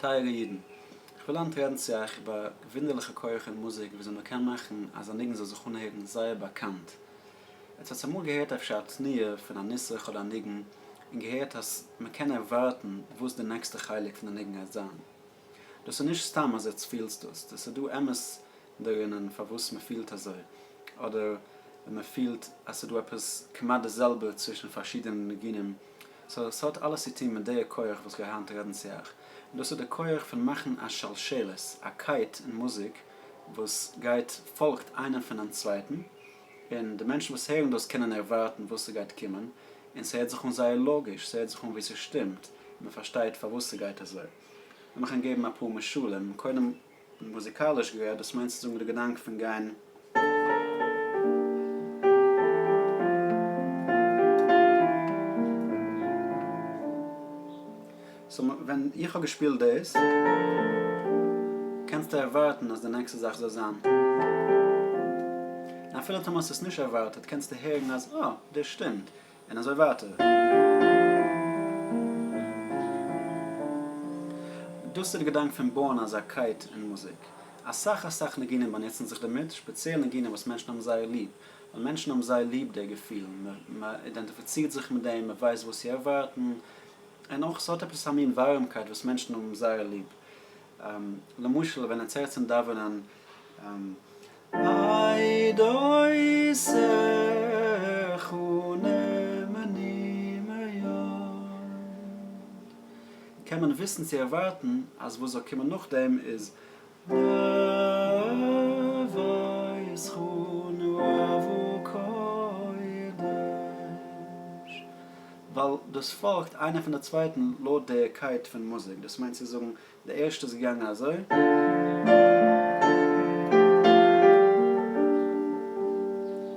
טייערע אידן, איך וויל היינט רעדן צו אייך איבער א וואונדערליכע כח אין מוזיק וויאזוי מען קען מאכן אז א ניגון זאל זיך אנהערן זייער באקאנט. עטס האטס אמאל געהערט אפשר א תנועה פון א נוסח אדער א ניגון און געהערט אז מען קען ערווארטן וואס די נעקסטע חלק פון די ניגון גייט זיין? דאס איז נישט סתם אז עטס פילסט דאס, דאס איז דא אמת דערינען פארוואס מען פילט אזוי, אדער ווען מען פילט אז ס'איז דא עפעס כמעט די זעלבע צווישן פארשידענע ניגונים, so ס'האט אלעס צו טון מיט די כח וואס כ'גיי היינט רעדן צו אייך, און דאס איז די כח פון מאכן א שלשלת, א קייט אין מוזיק וואס גייט פאלגט איינעם פונעם צווייטן, און די מענטשן וואס הערן דאס קענען ערווארטן וואס ס'גייט קומען, און ס'הערט זיך אן זייער לאגיש, ס'הערט זיך אן ווי ס'שטימט, און מ'פארשטייט פארוואס ס'גייט אזוי. לאמיך ענק געבן אפאר משלים, קודם מוזיקאליש גערעדט, דאס מיינט צו זאגן די געדאנק פון גיין. so ווען איך האב געשפילט דאס, קענסטו ערווארטן אז די נעקסטע זאך זאל זיין. און אפילו טאמער האסט עס נישט ערווארטעט קענסטו הערן אז אה, דאס שטימט, און אזוי ווייטער. דאס איז די געדאנק פון בויען אזא קייט אין מוזיק. אסאך אסאך ניגונים באנוצן זיך דערמיט, שפעציעל ניגונים וואס מענטשן האבן זייער ליב, ווייל מענטשן האבן זייער ליב דער געפיל, מען אידענטיפיצירט זיך מיט דעם, מען ווייסט וואס צו ערווארטן, און אויך ס'האט עפעס א מין ווארעמקייט וואס מענטשן האבן זייער ליב. למשל ווען עטס הערט צום דאווענען עדותיך נאמנים מאוד, קען מען וויסן צו ערווארטן אז וואס זאל קומען נאכדעם איז בביתך נאוה קודש, ווייל דאס פאלגט איינער פון די צווייטן לויט די קייט פון מוזיק, דאס מיינט צו זאגן די ערשטע איז געגאנגען אזוי.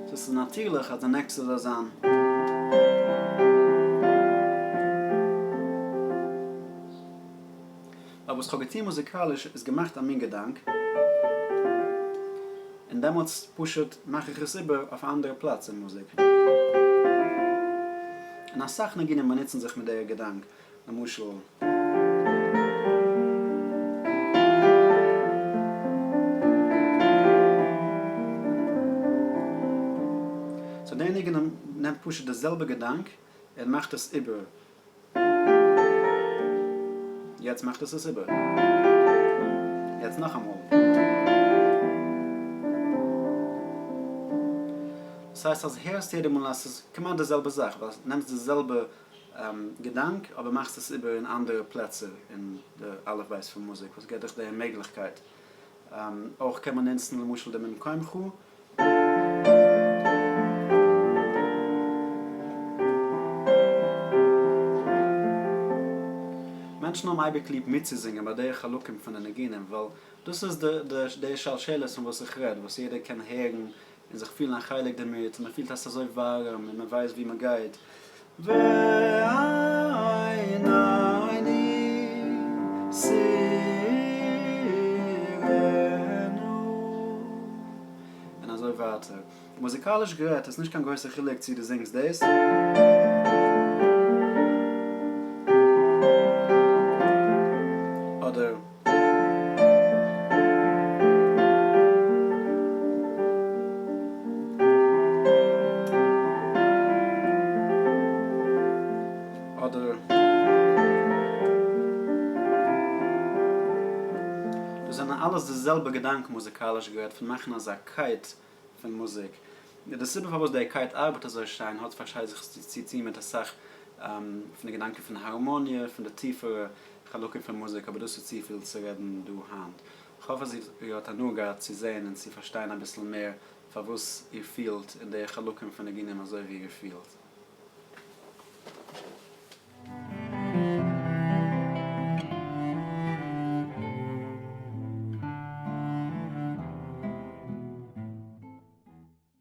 so ס'איז נאטירליך אז די נעקסטע זאל זיין. אבער וואס כ'האב געטון מוזיקאליש איז געמאכט א מין געדאנק, און דעמאלטס פשוט מאך איך עס איבער אויף א אנדערע פלאץ אין מוזיק. און אסאך ניגונים באנוצן זיך מיט דער געדאנק, למשל. so דער ניגון נעמט פשוט די זעלבע געדאנק און מאכט עס איבער. יעצט מאכט עס עס איבער. יעצט נאכאמאל. דאס הייסט אז הערסט יעדע מאל אז ס'איז כמעט די זעלבע זאך ווייל נעמסט די זעלבע געדאנק אבער מאכסט עס איבער אין אנדערע פלעצער אין די אלף בית פון מוזיק וואס געבט דיך די מעגליכקייט. אויך קען מען נוצן למשל די ממקומך. מענטשן האבן אייביג ליב מיטצוזינגען ביי די חלקים פון די ניגונים ווייל דאס איז די שלשלת פון וואס איך רעד וואס יעדער קען הערן און זיך פילן א חלק דערמיט און מען פילט אז ס'איז אזוי ווארעם און מען ווייסט וואו מען גייט. ועינינו תראינה און אזוי ווייטער. מוזיקאליש גערעדט איז נישט קיין גרויסע חילוק צי דו זינגסט דאס. אדער. אדער. דאס זענען אלעס די זעלבע געדאנק מוזיקאליש גערעדט פון מאכן אזא קייט פון מוזיק. די סיבה פארוואס די קייט ארבעט אזוי שיין האט פארשטייט זיך צו טון מיט אסאך פון די געדאנקען פון הארמאניע, פון די טיפערע חלקים פון מוזיק, אבער דאס איז צופיל צו רעדן דא היינט. כ'האף אז איר האט הנאה געהאט צו זען און צו פארשטיין אביסל מער פארוואס איר פילט אין די חלקים פון ניגונים אזוי ווי איר פילט.